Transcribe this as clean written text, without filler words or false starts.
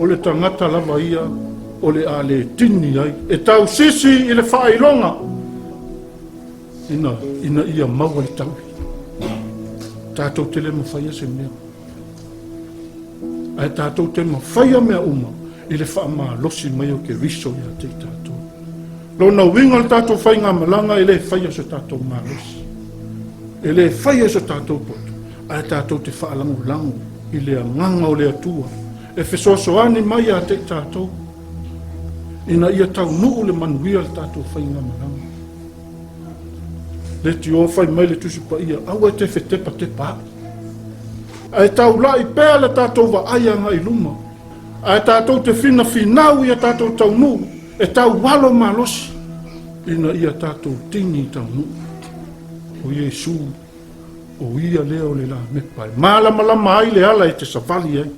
O le tagata lava ia o le a le tini ai e tausisi i le faailoga ina, ina ia maua le taui. Tatou te le mafaia se mea. Ae tatou te mafaia mea uma i le faamalosi mai o Keriso ia te i tatou. Lona uiga o le tatou faigamalaga e le faia so tatou malosi. E le faia so tatou poto, ae tatou te faalagolago i le agaga o le Atua e fesoasoani mai ia te i tatou ina ia taunuu le manuia le tatou faigamalaga. Leitio fai mai le Tusi Paia, aua e te fetepatepa aʻe. Ae taulai pea le tatou vaai agai i luma, ae tatou te finafinau ia tatou taunuu e taualo malosi ina ia tatou tini taunuu. O Iesu, o ia lea o le lamepa e malamalama ai le ala e te savali ai.